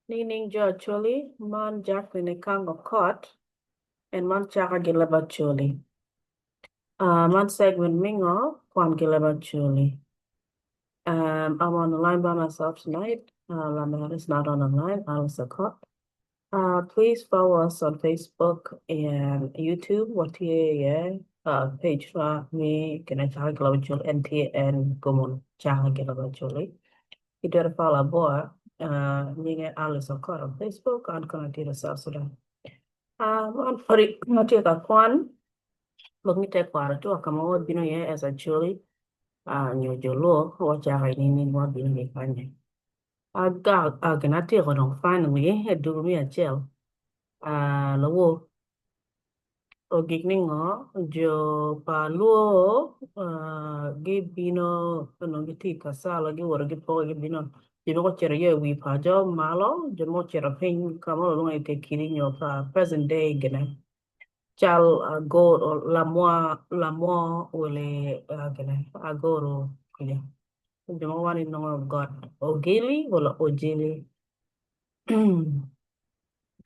Nining jo Acholi, man Jacqueline Ekango Kot, and man Chaka Gileb Acholi. Man segment mingo kwan Gileb Acholi. I'm on the line by myself tonight. Lamar is not on the line, Alice Okot. Please follow us on Facebook and YouTube. Watye iye page ma mi kine Chaka Gileb Acholi NTN Gumun Chaka Gileb Acholi. Itwero follow aboa nyinge Alice Okot on Facebook an kono atye i South Sudan. Man pud atye ka kwan lok me tekwaro tua ka ma wabino iye as Acholi nyo jo Luo wacako i nining wabino ki kanye. Gin atyeko dong finally dul me acel lawor ogik ni ngo jo pa Luo gibino onongo gitye i Kassala giwoto gipoko gibino jo mogo ocito aye i wi paco malo jo mogo ocito piny ka ma walwongo ni Tekiri nyo present day gine cal lamwa lamwo wele gine agoro kuca jo mogo waco ni nongo got Ogili wala Ojili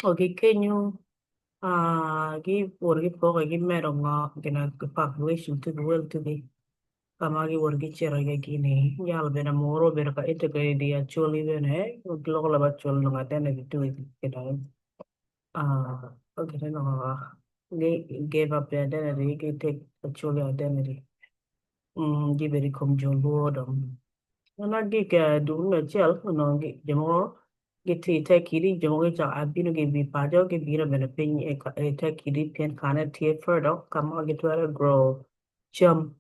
Ogikenyo giwoto gipoko gimedo ngo gine population tugi wel tugi ka ma giwoto gicito iye gini yalo bene muru obedo ka integrated i Acholi bene giloko leb Acholi nongo identity tugi gine nongo gave up their identity gi take Acholi identity gibedo i kom jo Luo dong. Ma gik dul me acel onongo jo mogo gitye i te kidi jo mogo gicako a bino ki i wi paco gibino bene piny i te kidi pien kane tye fertile ka ma gitwero grow cam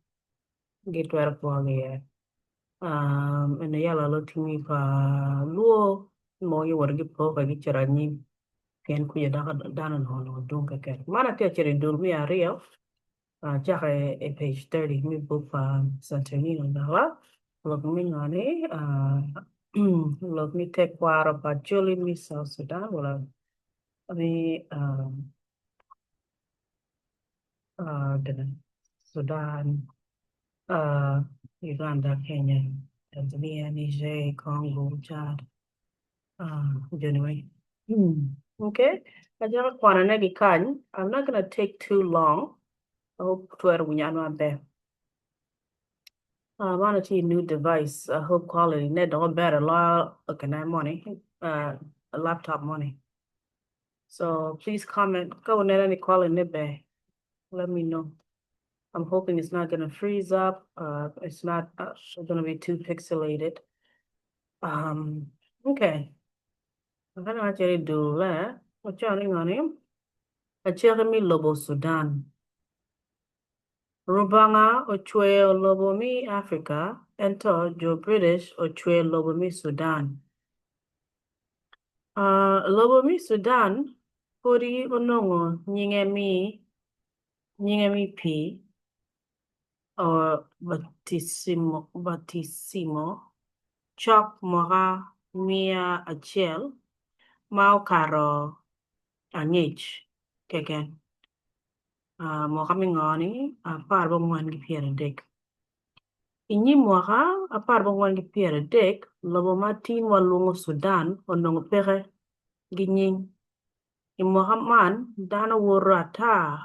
gitwero kwo iye. Eno yalo lutini pa Luo mogo giwoto gipoke gicito anyim pien kuca dano onongo dwong keken. Man atye ka cito i dul me aryo cake i page 30 me buk pa Saturnino Ndala lok me ngo-ni lok me tekwaro pa Acholi me South Sudan wala me Sudan, Uganda, Kenya, Tanzania, Niger, Congo, Chad joni weng. Okay, acako kwanone ki kany I'm not gonna take too long I hope twero winyo an maber. Man atye ki new device I hope quality ne doko better loyo okene moni laptop moni. So please comment ka wuneno ni quality ne ber let me know. I'm hoping it's not gonna freeze up, it's not gonna be too pixelated. Okay. Akene acito i dul ocono ni ngo ni acaki me lobo Sudan. Rubanga ocweyo lobo me Africa ento jo British ocweyo lobo me Sudan. Lobo me Sudan pudi onongo nyinge me nyinge me pii or baticimo cok mwaka miya acel ma okato angec keken mwaka me ngo ni 14 ki 30. I nyim mwaka 14 ki 30 lobo ma tin walwongo Sudan onongo peke ki nying. I mwaka man dano woto ata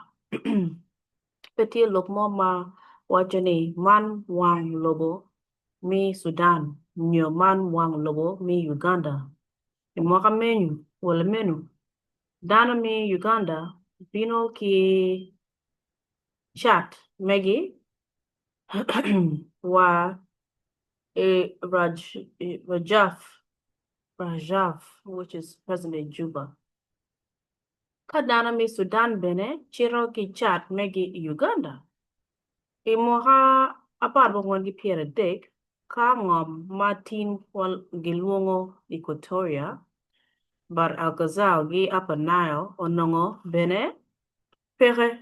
pe tye lok mo ma waco ni man wang lobo me Sudan nyo man wang lobo me Uganda. I mwaka meno dano me Uganda bino ki cat megi wa i Rajaf which is present day Juba. Ka dano me Sudan bene cito ki cat megi i Uganda. I mwaka 14 ki 30 ka ngom ma tin gilwongo Equatoria, Bahr el Ghazal ki Upper Nile onongo bene peke.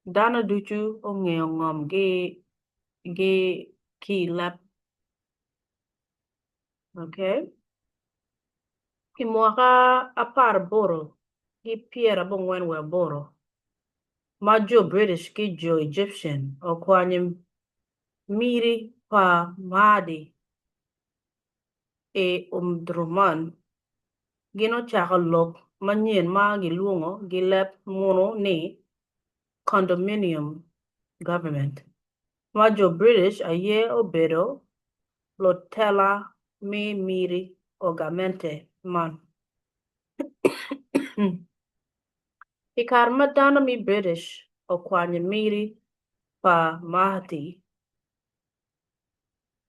Dano ducu ongeyo ngom gi ki leb. Okay. I mwaka 1898 ma jo British ki jo Egyptian okwanyo miri pa Mahdi i Omdurman. Gin ocako lok manyen ma gilwongo gi leb munu ni Condominium Government, ma jo British aye obedo lutela me miri o gamente man. I kare ma dano me British okwanyo miri pa Mahdi,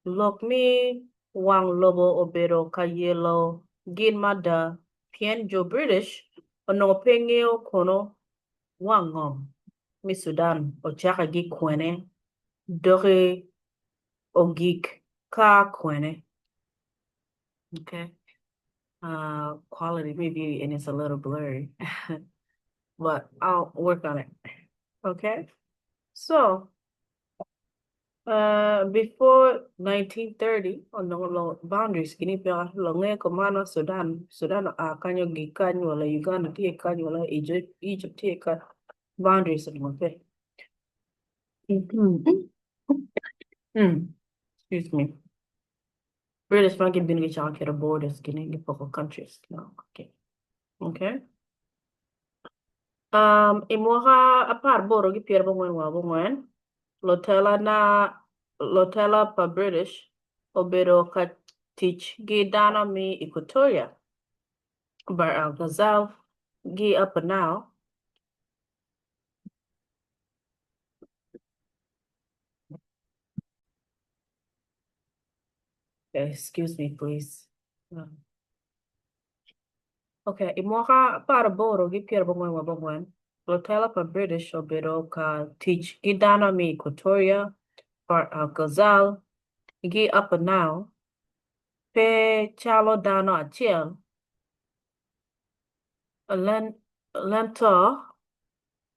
Lok me wang lobo obedo ka yelo gin mada pien jo British onongo pe ngeyo kono wang ngom me Sudan ocake ki kwene doki ogik ka kwene. Okay. Quality maybe and it's a little blurry but I'll work on it. Okay. So Before 1930 onongo boundaries gini peke longe kumalo Sudan, Sudan oa kany ogik kany wala Uganda tye kany wala Egypt tye kany boundaries onongo pe. Excuse me. British ma gibino gicako keto borders gini gipoko countries. Okay. I mwaka 18 ki 94, lutela pa British obedo ka tic ki dano me Equatoria, Bahr el Ghazal ki Upper Nile. Excuse me please. Ok, i mwaka 1894, lutela pa British obedo ka tic ki dano me Equatoria, Bahr el Ghazal, ki Upper Nile pe calo dano acel ento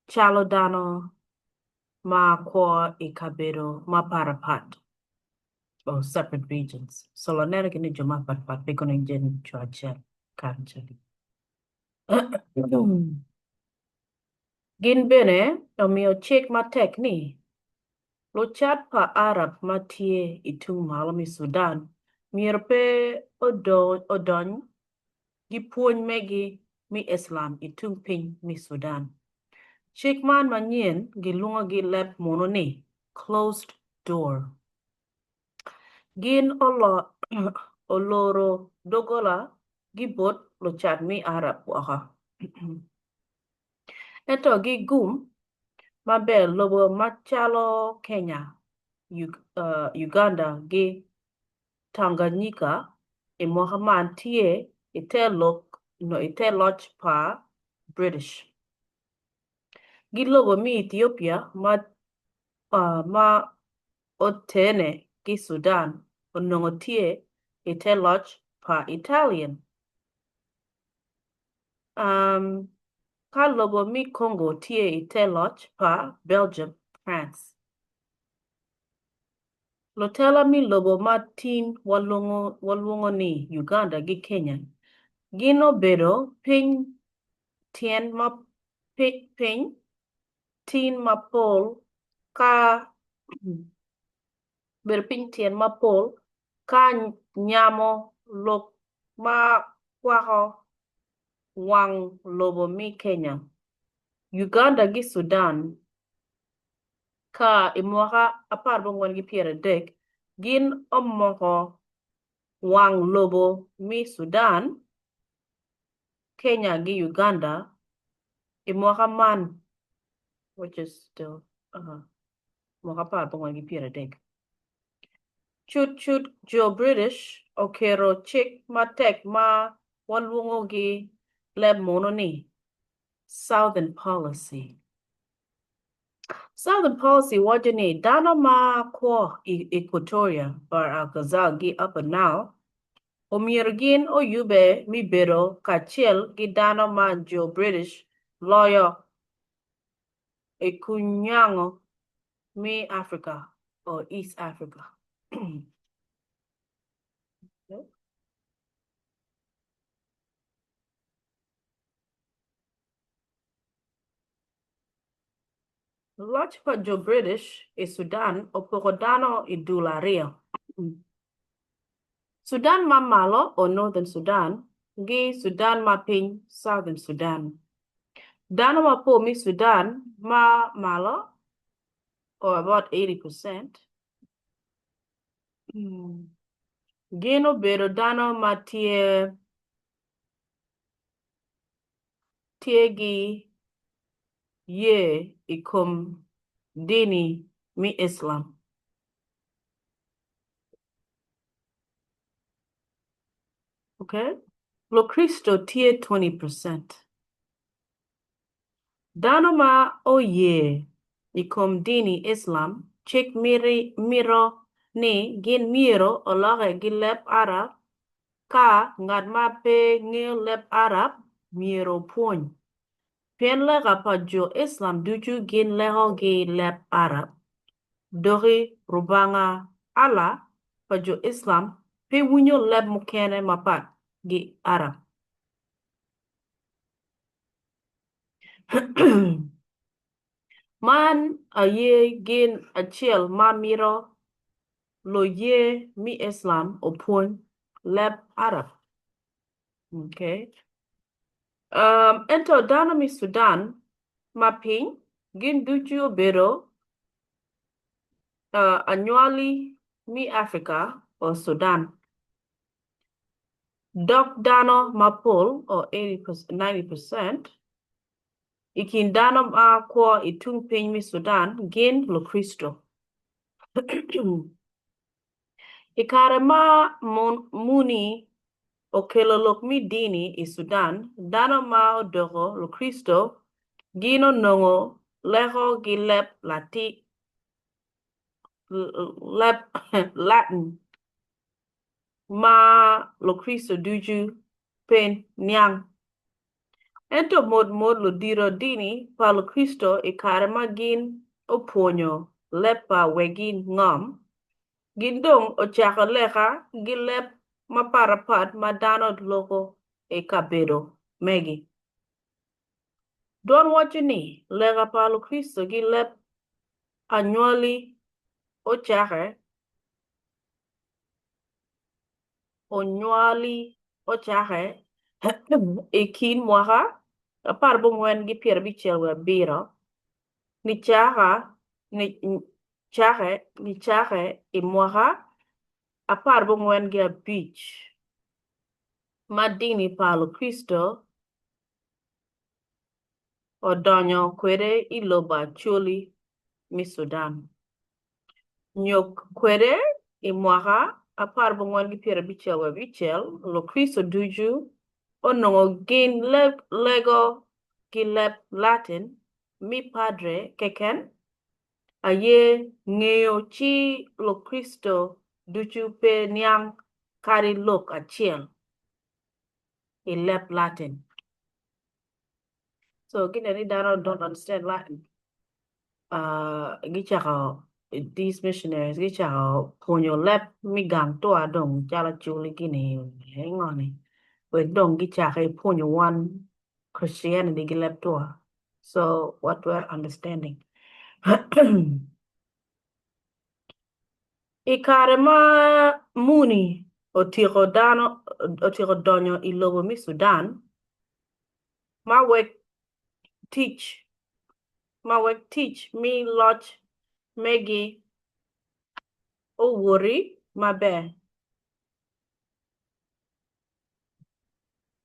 calo dano ma kwo i kabedo mapatpat. Or separate regions. So laneno ki ni jo mapatpat pe kono gin jo acel kare acel. Gin bene omiyo cik matek ni lucat pa Arab ma tye i tung malo me Sudan myero pe odony gi pwony megi me Islam i tung piny me Sudan. Cik man manyen gilwongo gi leb munu ni closed door. Gin oloro doggola gi bot lucat me Arab woko. Ento gi gum maber lobo macalo Kenya, Uganda ki Tanganyika i mwaka man tye i te loc pa British. Gi lobo me Ethiopia ma otene ki Sudan onongo tye i te loc pa Italian. Ka lobo me Congo tye i te loc pa Belgium, France. Lutela me lobo ma tin walwongo ni Uganda ki Kenya gin obedo piny tyen mapol ka nyamo lok ma kwako wang lobo me Kenya, Uganda ki Sudan ka i mwaka 1930 gin omoko wang lobo me Sudan, Kenya ki Uganda i mwaka man which is still mwaka 1930. Cut cut jo British oketo cik matek ma walwongo gi leb munu ni Southern Policy. Southern Policy waco ni dano ma kwo i Equatoria, Bahr el Ghazal ki Upper Nile omyero gin oyube me bedo kacel ki dano ma jo British loyo i kunyango me Africa or East Africa. Loc pa jo British i Sudan opoko dano i dul aryo, Sudan ma malo or Northern Sudan. ki Sudan ma piny, Southern Sudan. Dano mapol me Sudan ma malo, or about 80%, gin obedo dano ma tye tye ki ye i kom dini me Islam. Okay? Lukricito tye 20%. Dano ma oye i kom dini Islam cik mito ni gin myero oloke ki leb Arab ka ngat ma pe ngeyo leb Arab myero opwony. Pien lega pa jo Islam ducu gin leko ki leb Arab, doki Rubanga Allah pa jo Islam pe winyo leb mukene mapat ki Arab. Man aye gin acel ma mito luye me Islam opwony leb Arab. Okay. Ento dano me Sudan ma piny gin ducu obedo anywali me Africa or Sudan. Dok dano mapol or 90% i kin dano ma kwo i tung piny me Sudan gin Lukricito. I kare ma muni okelo lok me dini i Sudan, dano ma odoko Lukricito gin onongo leko ki leb Latin ma Lukricito ducu pe niang. Ento mot mot ludito dini pa Lukricito i kare ma gin opwonyo leb pa wegi ngom, gin dong ocako leka ki leb mapatpat ma dano loko i kabedo megi. Dwon waco ni, Leka pa Lukricito ki leb anywali ocake onywali ocake i kin mwaka aparbongwen ki pyerabicel wiye abiro nicake i mwaka aparbongwen ki abic ma dini pa Lukricito odonyo kwede i lobo Acholi me Sudan. Nyo kwede i mwaka aparbongwen ki pyerabicel wiye abicel, Lukricito ducu onongo gin lego ki leb Latin mi padre keken aye ngeyo ci Lukricito ducu pe niang kadi lok acel i leb Latin. So gine ni dano don't understand Latin. Gicako these missionaries gicako pwonyo leb me gang twa dong calo Acholi gini ngo ni wek dong gicaki pwonyo wan Christianity ki leb twa so watwero understanding. I kare ma muni otyeko dano otyeko donyo i lobo me Sudan ma wek tic ma wek tic me loc megi owoti maber.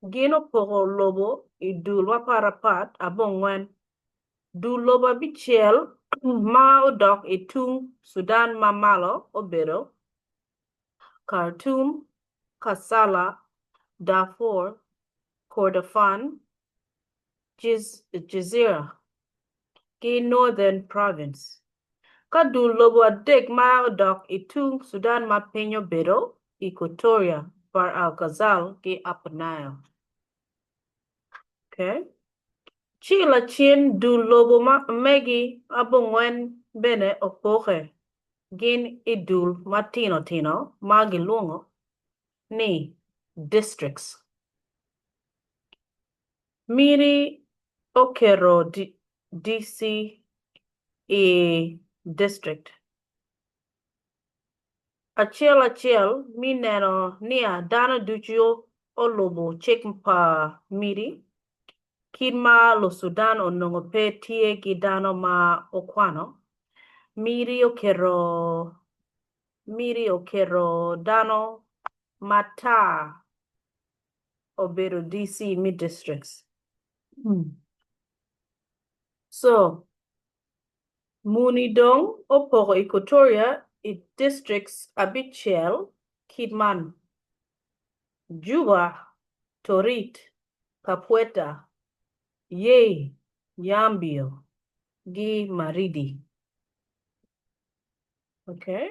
Gin opoko lobo i dul mapatpat abongwen. Dul lobo abicel ma odok i tung Sudan ma malo obedo, Khartoum, Kassala, Darfur, Kordofan, Jazeera, ki Northern Province. Ka dul lobo adek ma odok i tung Sudan ma piny obedo, Equatoria, Bahr el Ghazal ki Upper Nile. Ci lacen dul lobo megi abongwen bene opoke gin i dul matino tino ma gilwongo ni districts. Miri oketo DC i district acel acel me neno nia dano ducu olubo cik pa Miri, kit ma Lusudan onongo pe tye ki dano ma okwano, Miri oketo Miri oketo dano matar obedo DC me districts. So, Muni dong opoko Equatoria i districts abicel kit man, Juba, Torit, Kapoeta, Yei, Yambio, ki Maridi. Okay.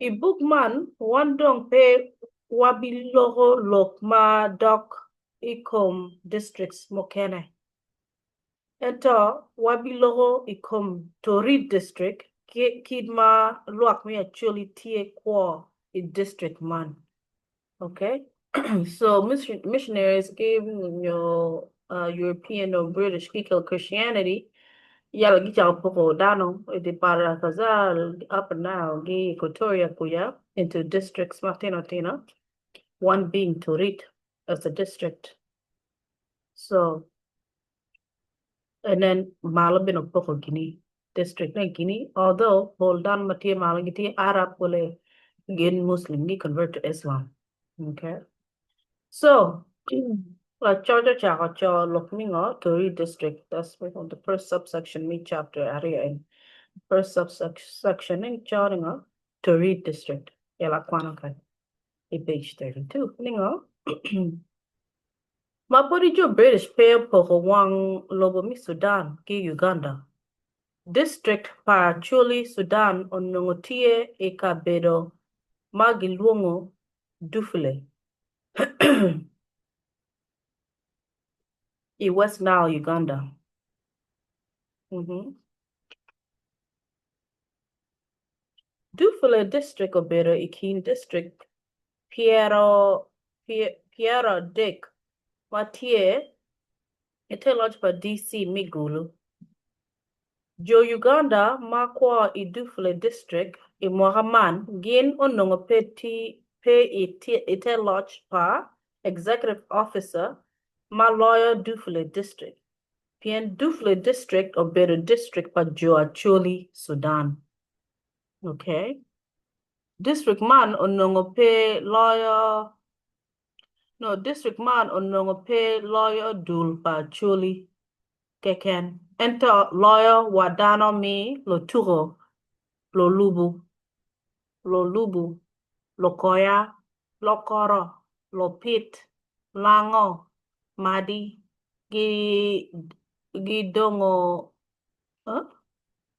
I buk man, wan dong pe wabiloko lok ma dok i kom districts mukene. Ento wabiloko i kom Torit District kit ma lwak me Acholi tye kwo i district man. Okay, so missionaries ki nyo European or British ki kelo Christianity yala gicako poko dano i dye Bahr el Ghazal, Upper Nile ki Equatoria kuca into districts matino tino, one being Torit as a district. So and then malo bene opoko gini district me gini although pol dano ma tye malo gitye Arab wala gin Muslim gi convert to Islam okay so lacoc ocako co lok me ngo Torit district that's the first subsection me chapter aryo eni first subsection ni co ni ngo Torit district ela akwano kany i page 32 ni ngo Ma pwodi jo British pe opoko wang lobo me Sudan ki Uganda, District pa Acholi Sudan onongo tye i kabedo ma gilwongo Dufule i West Nile, Uganda. Dufule District obedo i kin district 30 ma tye i te loc pa DC me Gulu. Jo Uganda ma kwo i Dufule District i mwaka man gin onongo pe i te loc pa Executive Officer ma loyo Dufule District pien Dufule District obedo district pa jo Acholi Sudan. Okay. District man onongo pe loyo No, district man onongo pe loyo dul pa Acholi keken, ento loyo wa dano me Lotuko, Lolubu, Lolubu, Lokoya, Lokoro, Lopit, Lango, Madi, gi dongo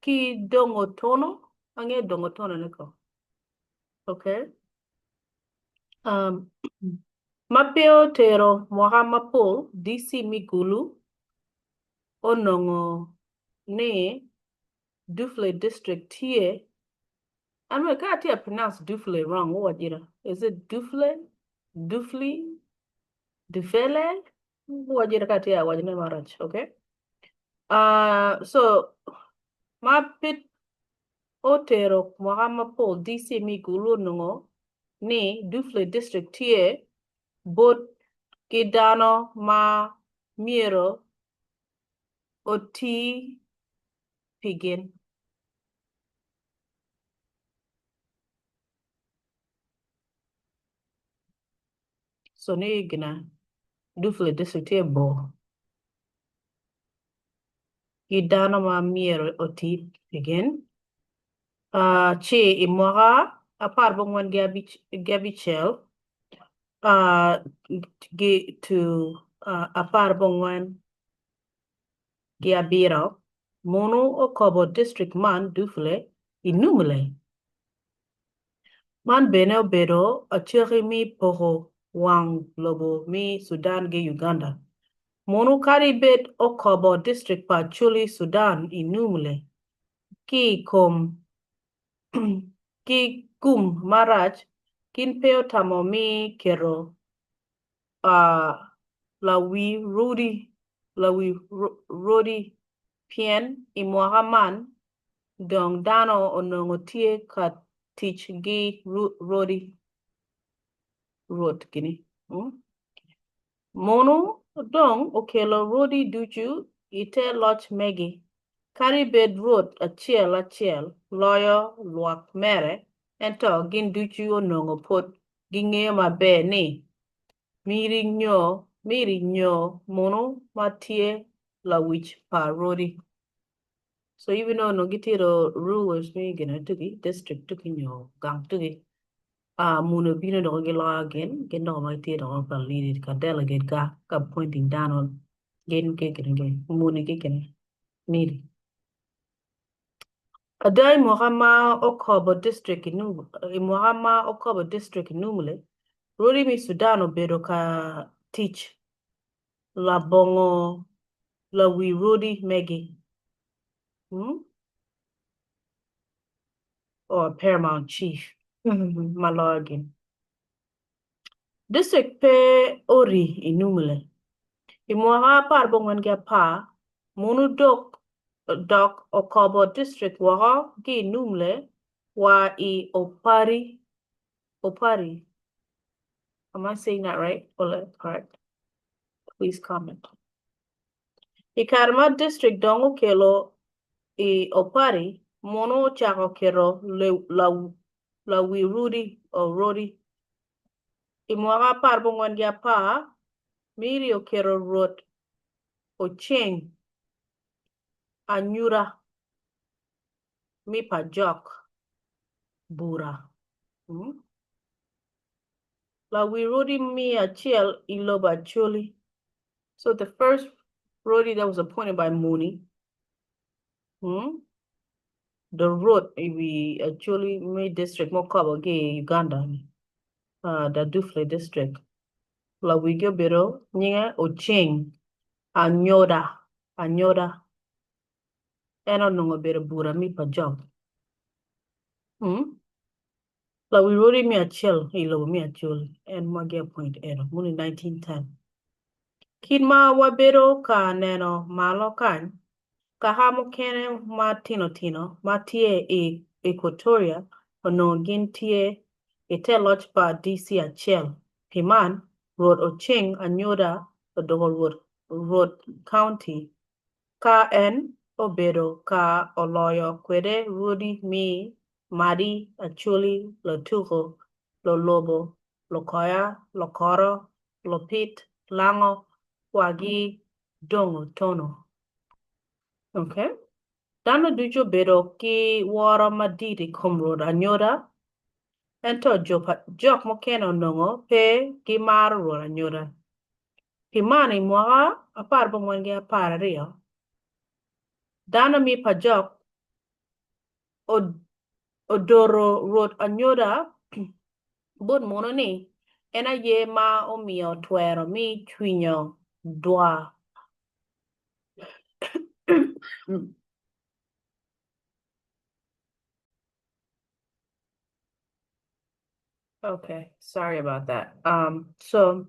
ki dongo tono, angeyo dongo tono ne ko, okay. Um, ma pe otero mwaka mapol, DC me Gulu onongo ni Dufle District tye I mean, ka atye ka pronounce Dufle wrong, wuwac ira. Is it Dufle? Dufli? Dufele? Wuwac ira ka atye ka wacone marac, okay? Uh, so, ma pe otero mwaka mapol, DC me Gulu onongo ni Dufle District tye bot ki dano ma myero oti pi gin. So ni gina Dufle District tye bor ki dano ma myero oti pi gin. Uh, ci i mwaka 14 gi abicel uh, gi to uh, 47, munu okobo district man Dufle i Nimule. Man bene obedo acaki me poko wang lobo me Sudan ki Uganda. Munu kadi bed okobo district pa Acholi Sudan i Nimule ki gum marac, gin pe otamo me keto lawi rodi pien i mwaka man dong dano onongo tye ka tic ki rodi. Rwot gini. Mm? Munu dong okelo rwodi ducu i te loc megi, kadi bed rwot acel acel loyo lwak mere, ento gin ducu onongo pwod gingeyo maber ni Miri nyo Miri nyo munu ma tye lawic pa rwodi. So even though onongo gitye do rulers me gin tugi, district tugi nyo gang tugi, ah munu obino dong giloyo gin, gin dong ma gitye dong ka lead ka delegate ka ka appointing dano gin ki gin gi muni ki gin Miri. Ada i mwaka ma okobo district i mwaka ma okobo district i Numle, rwodi me Sudan obedo ka tic labongo lawi rwodi megi or paramount chief ma loyo gin. District pe ori i Numle. I mwaka aparabongwen ki apar, munu dok dok okobo district woko ki i Numle wa i Opari. Opari. Am I saying that right? Correct. Please comment. I kare ma district dong okelo i Opari, munu ocako keto lawi rudi or rodi. I mwaka aparabongwen ki apar, Miri oketo Rwot Oceng anyuta mi pa jok bura. Lawi rodi me acel i lobo Acholi. So the first rodi that was appointed by Muni, hmm, the road i wi Acholi me district ma okobo ki i Uganda ni, uh, the Dufle district. Lawigi obedo nyinge Oceng Anyoda, Anyoda. En onongo obedo bura mi pa jok. Hmm? Lawi rwodi me acel i lobo me Acholi en ma gi appoint eno muni 1910. Kit ma wabedo ka neno malo kany, kaka mukene ma tino tino ma tye i Equatoria onongo gin tye i te loc pa DC acel. Pi man, Rwot Oceng Anyoda odoko Rwot Rwot County ka en obedo ka oloyo kwede rwodi me Madi, Acholi, Lotuko, Lolobo, Lokoya, Lokoro, Lopit, Lango, wa ki Dongo Tono. Okay. Dano ducu obedo ki woro madit i kom Rwot Anyoda, ento jo pa jok mukene onongo pe gimaro Rwot Anyoda. Pi man, i mwaka aparabongwen ki apararyo, dano me pa jok odoro Rwot Anyoda bot muno ni en aye ma omiyo twero me cwinyo dwa. Okay, sorry about that. Um, so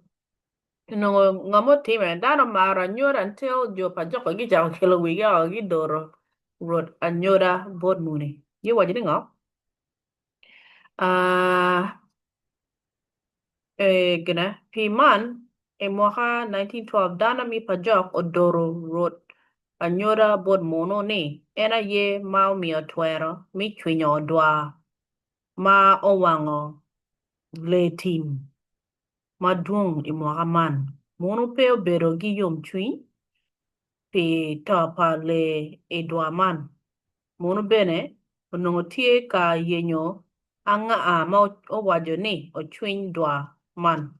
onongo ngo mutime dano omaro anyoda until jo pa joko gicako kelo wigi oko gidoro rwot anyoda bot muni. Giwaco ni ngo? Ah, eh, gine, pi man i mwaka 1912 dano mi pa jok odoro rwot anyoda bot munu ni en aye ma omiyo twero me cwinyo odwa ma owango lee tim madwong i mwaka man. Munu pe obedo ki yomcwiny pi to pa lee i dwa man. Munu bene onongo tye ka yenyo anga ma owaco ni ocwiny dwa man.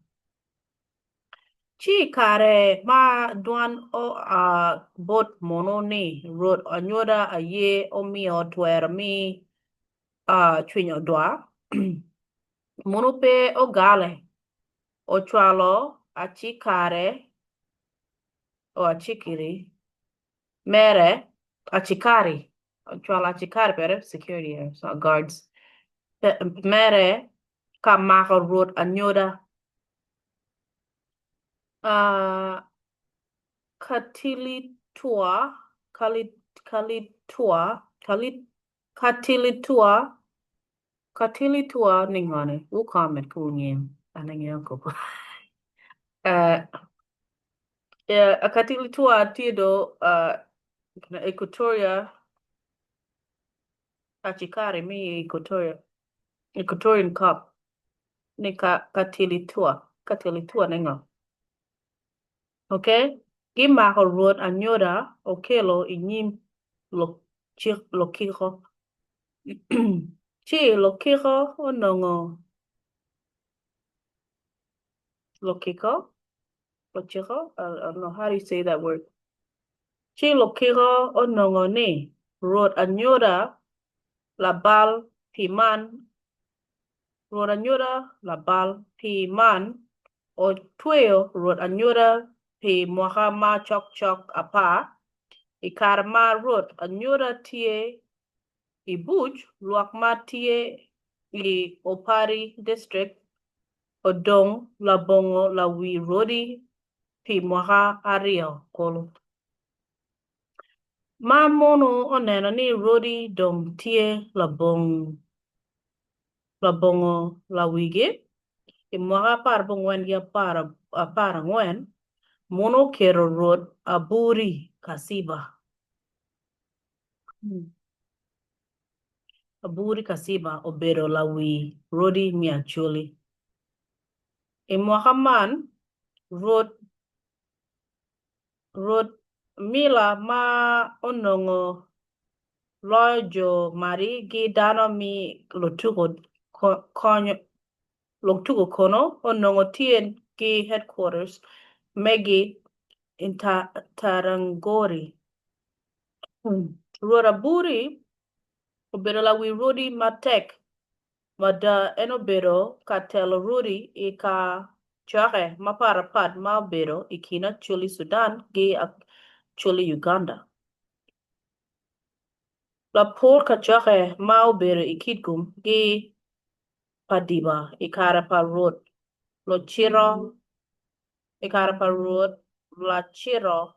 Ci i kare ma dwan oa bot munu ni Rwot Anyoda aye omiyo twero me cwinyo dwa, munu pe ogale, ocwalo acikare acikiri mere, acikari, ocwalo acikari pere, security guards, mere ka mako Rwot Anyoda. Katilitua, Kalitua, Katilitua, Katilitua ni ngone? Wu comment ka wungeyo. An angeyo koko. Uh, Akatili Tua tye do Equatoria Acikari me Equatoria Equatorian Cup ni ka Katili Tua Katili Tua ni ngo? Ok gimako Rwot Anyoda Okello i nyim lukiko ci lukiko onongo lukiko ociko I don't know how do you say that word ci lukiko onongo ni Rwot Anyoda labal pi man Rwot Anyoda labal pi man otweyo Rwot Anyoda pi mwaka ma cokcok apar. I kare ma Rwot Anyoda tye i buc, lwak ma tye i Opari District odong labongo lawi rwodi pi mwaka aryo kulu. Ma munu oneno ni rwodi dong tye labongo lawigi, i mwaka aparabongwen ki aparangwen, munu oketo Rwot Aburi Kaciba. Aburi Kaciba obedo lawi rwodi me Acholi. I mwaka man, Rwot Rwot Mila ma onongo loyo jo Madi ki dano me Lutuko kono onongo tye ki headquarters megi i Tarangori. Rwot Aburi obedo lawi rwodi matek mada en obedo ka telo rwodi i kacokke mapatpat ma obedo i kin Acholi Sudan ki Acholi Uganda. Lapor kacokke ma obedo i Kitgum ki Padiba i kare pa Rwot Lacito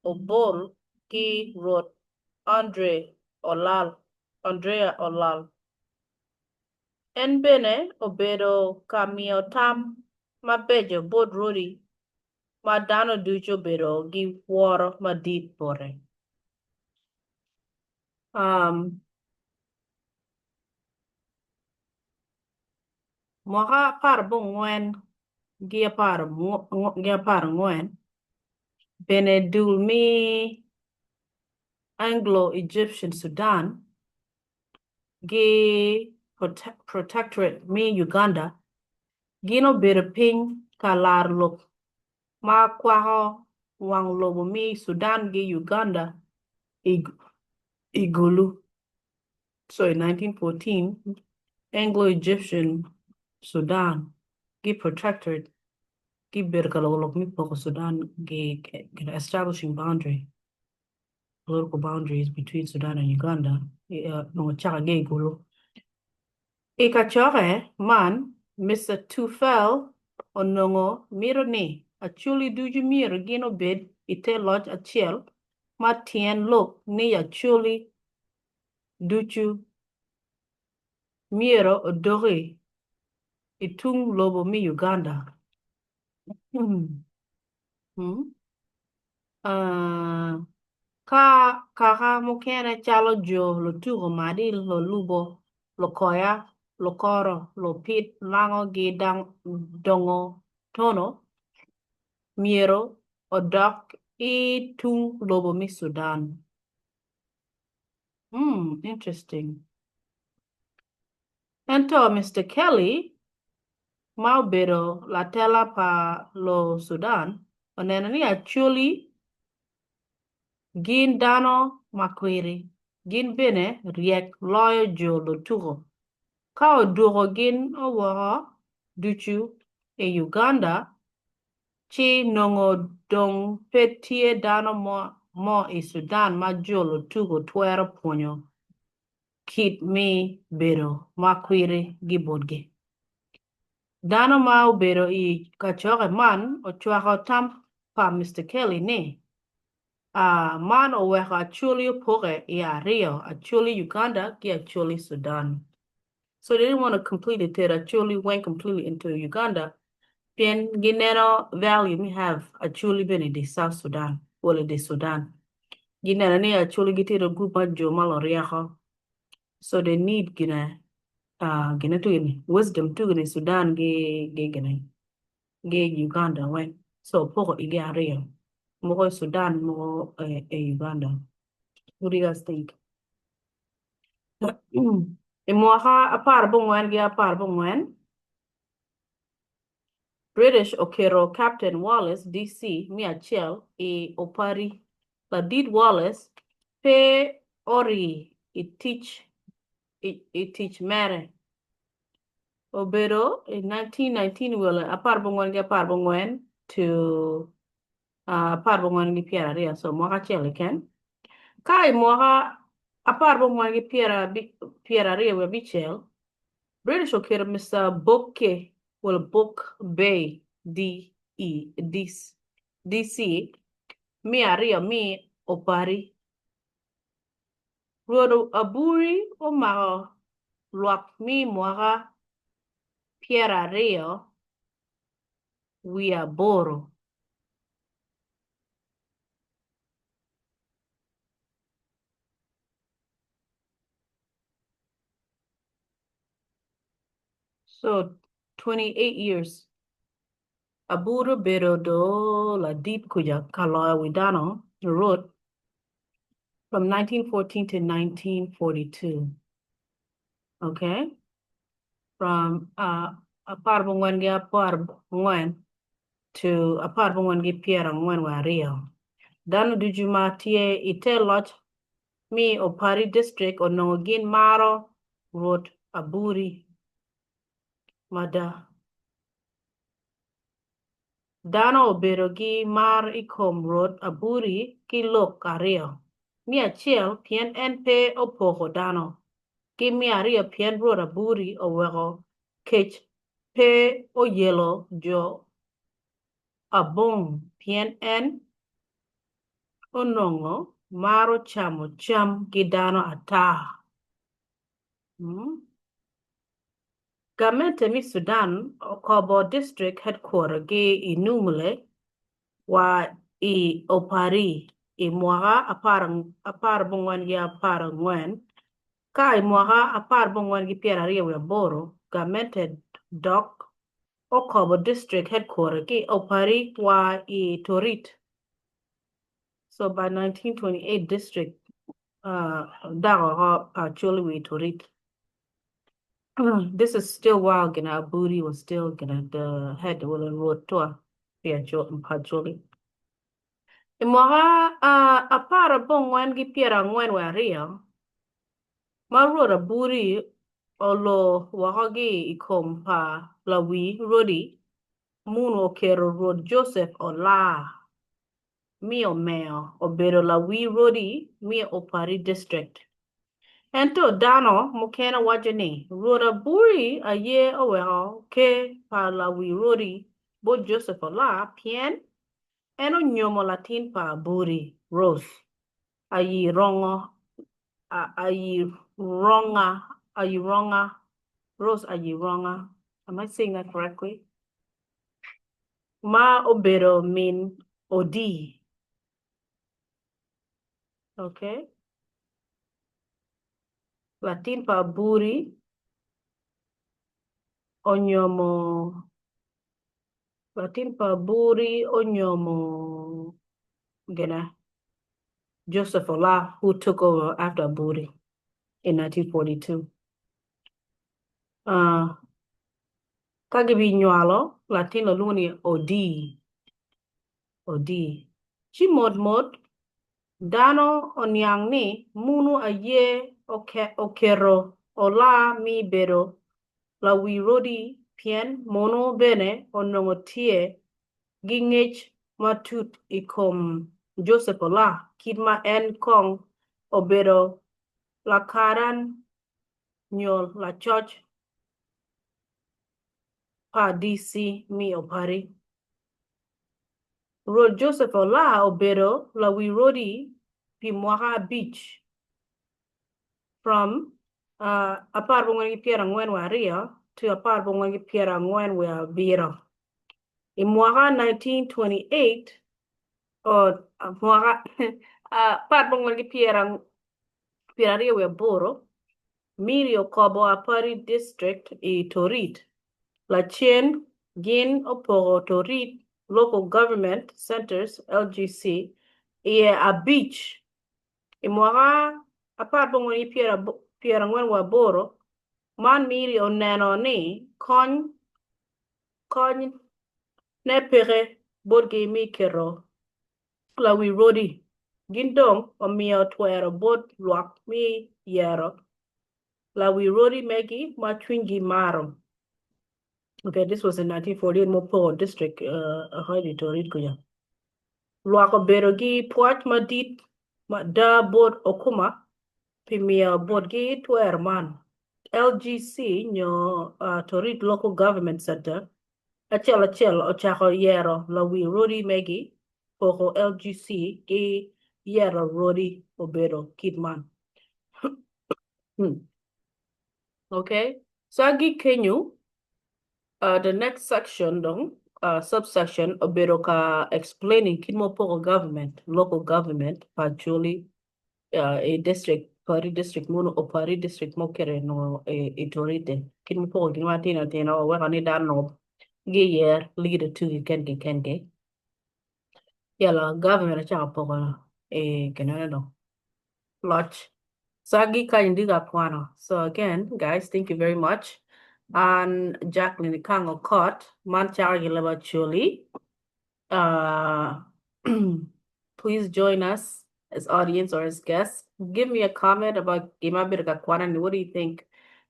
Obol ki Rwot Andrea Olal. En bene obedo ka miyo tam mabeco bot rwodi ma dano ducu obedo ki woro madit bote. Mwaka aparabongwen ki aparangwen bene dul me Anglo-Egyptian Sudan ki Protectorate me Uganda gin obedo piny ka laro lok ma kwako wang lobo me Sudan ki Uganda i Gulu. So in 1914, Anglo-Egyptian Sudan ki Protectorate gibedo ka loko lok me poko Sudan ki establishing boundary, political boundaries between Sudan and Uganda nongo caka ki i Gulu. I kacokke man, Mister Tufel onongo mito ni Acholi ducu myero gin obed i te loc acel ma tyen lok ni Acholi ducu myero odoki i tung lobo me Uganda. Ka kaka mukene calo jo Lutuko, Madi, Lulubo, Lukoya, Lukoro, Lupit, Lango ki Dongo Tono myero odok i tung lobo me Sudan. Hmm, interesting. Ento Mister Kelly, ma obedo latela pa lo Sudan, oneno ni Acholi gin dano makwiri, gin bene ryek loyo jo Lutuko. Ka odwoko gin woko ducu i Uganda, ci nongo dong pe tye dano mo i Sudan ma jo Lutugo twero pwonyo kit me bedo makwiri ki botgi. Dano ma obedo i kacokke man ocwako tam pa Mister Kelly ni, A Man oweko Acholi opoke i aryo, Acholi Uganda ki Acholi Sudan. So they didn't want to completely tero Acholi went completely into Uganda. Pien gineno value me have Acholi bene i South Sudan wala i Sudan. Gineno ni Acholi gitye i group ma jo ma luryeko so they need gine uh, gine tugi wisdom tugi i Sudan gi gi gine gi Uganda weng. So poko igi aryo. Moko i Sudan, moko i Uganda. What do you guys think? I mwaka 14 gi 14, British oketo Captain Wallace DC me acel i Opari. Ladit Wallace pe ori i tic i tic mere. Obedo i 1919 wele 14 gi 14 to 14 gi 20 so mwaka acel keken. Ka i mwaka 14 gi 25 British oketo Mr. Boke wala Book Bay D E D DC me aryo me Opari. Rwot Aburi omako lwak me mwaka 28. So 28 years. Aburi obedo do ladit kuca ka loyo wi dano wrote from 1914 to 1942. Okay? From 14 gi 14 to 14 gi 42. Dano ducu ma tye i te loc mi Opari District onongo gin maro Rwot Aburi mada. Dano obedo gi mar i kom Rwot Aburi ki lok aryo. Me acel pien en pe opoko dano, ki me aryo pien Rwot Aburi oweko kec pe oyelo jo Abong pien en onongo maro camo cam ki dano ata. Gamente me Sudan okobo district headquarter gi i Nimule wa i Opari i mwaka 14 gi 14 ka i mwaka 14 gi 28 gamente dok okobo district headquarter ki Opari wa i Torit. So by 1928 district dako oko Acholi wa i Torit. This is still while gina Aburi was still gina the head wala rwot tua pi Acholi. I mwaka 14 gi 42 ma Rwot Aburi olo woko gi i kom pa lawi rwodi munu oketo Rwot Joseph Olaa mi omeo obedo lawi rwodi me Opari District. Ento dano mukene waco ni Rwot Aburi aye oweko ker pa lawi rwodi bot Joseph Olaa pien en onyomo latin pa Aburi, Rose Ayirongo, Ayironga, Ayironga, Rose Ayironga. Am I saying that correctly? Ma obedo min Odi. Okay. Latin pa Aburi onyomo latin pa Aburi onyomo gina Joseph Ola, who took over after Aburi in 1942. Ka gibinywalo latin lalwongo ni Odi. Odi. Ci mot mot dano oniang ni munu aye oketo Ola mi bedo lawi rodi pien munu bene onongo tye gi ngec matut i kom Joseph Ola kit ma en kong obedo lakaran nyo lacoc pa DC me Opari. Rwot Joseph Ola obedo lawi rodi pi mwaka abic from 14 ki 42 to 14 ki 47. I mwaka 1928, or mwaka 14 ki 28, Miri okobo Apari District i Torit. Lacen, gin opoko Torit Local Government Centers, LGC, iye abic. I mwaka 14 ki 48, man Miri oneno ni kony kony ne peke botgi me keto lawi rodi. Gin dong omiyo twero bot lwak me yero lawi rodi megi ma cwinygi maro. Okay, this was in 1948 Mopoko district, uh, Torit kuya. Lwak obedo ki pwoc madit mada bot Okuma pi miyo botgi twero man. LGC nyo Torit Local Government Center acel acel ocako yero lawi rodi megi poko LGC ki yero rodi obedo kit man. Okay, so agi kenyo the next section dong subsection obedo ka explaining kit ma opoko government, local government pa Acholi i district Pari district mono Opari district mo kere nongo i Torite kit ma opoko gin matino tino weko ni dano nongo giyer leader tugi kengi kengi yala government acako poko i kinene dong loc. So agi kany ndiko akwano. So again guys, thank you very much. An Jacqueline Kango Kot man cako gi leb Acholi. Please join us as audience or as guests. Give me a comment about gima abedo ka kwana ni. What do you think?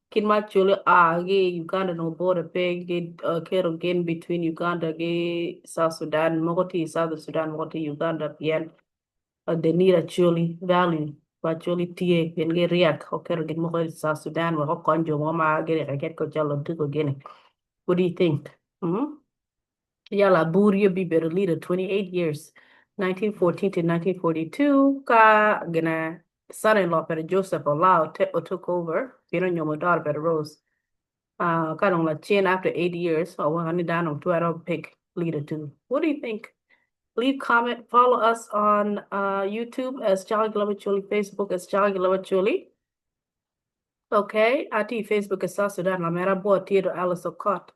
Kit ma Acholi a ki Uganda nongo border pe ki keto gin between Uganda ki South Sudan moko tye i South Sudan moko tye i Uganda pien they need Acholi value pa Acholi tye pien giryek oketo gin moko i South Sudan wek okony jo mogo ma giryek aryeka calo Odiko gini. What do you think? Yala Aburi obibedo leader 28 years, 1914 to 1942 ka gina son-in-law pere Joseph Olao took over pien onyomo daughter pere Rose. Ka dong lacen after 8 years oweko ni dano dong twero pick leader too. What do you think? Leave comment, follow us on YouTube as Chaka Glover Chuli, Facebook as Chaka Glover Chuli. Okay, ati Facebook as South Sudan, Lamera Bo Theodore Alice Okot.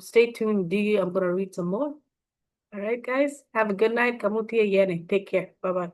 Stay tuned, D. I'm gonna read some more. All right, guys, have a good night. Kamutia Yene. Take care. Bye bye.